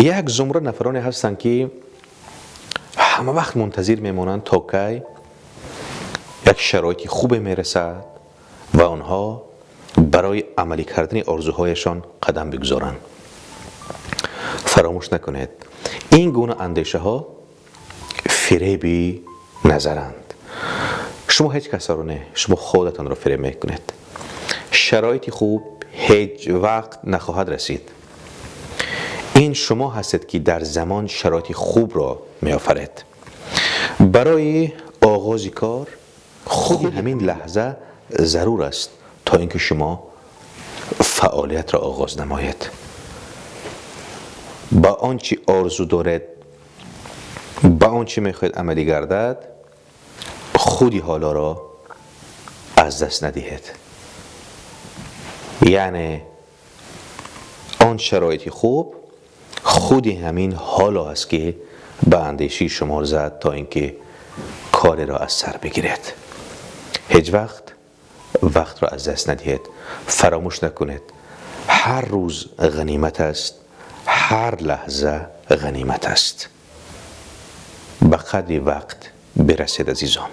Як зумра нафароне ҳастанд, ки ҳама вақт мунтазир мемонанд, то кай як шароити хубе мерасад ва онҳо барои амалӣ кардани орзуҳояшон қадам бигузоранд. Фаромӯш накунед, ин гуна андешаҳо фиреби назаранд. Шумо ҳеҷ касаро не, шумо худатонро фиреб мекунед. Шароити хуб ҳеҷ вақт нахоҳад расид. Ин шумо ҳастед, ки дар замон шароити хубро меофаред. Барои оғози кор худи ҳамин лаҳза зарур аст, то ин ки шумо фаъолиятро оғоз намоед. Ба он чӣ орзу доред, ба он чӣ мехоҳед амалӣ гардад, худи ҳолоро аз даст надиҳед. Яъне он шароити хуб худи ҳамин ҳоло аст, ки ба андешаи шумо зад, то ин ки кореро аз сар бигиред. Ҳеҷ вақт вақтро аз даст надиҳед. Фаромӯш накунед, ҳар рӯз ғанимат аст, ҳар лаҳза ғанимат аст. Ба қадри вақт бирасед, азизон.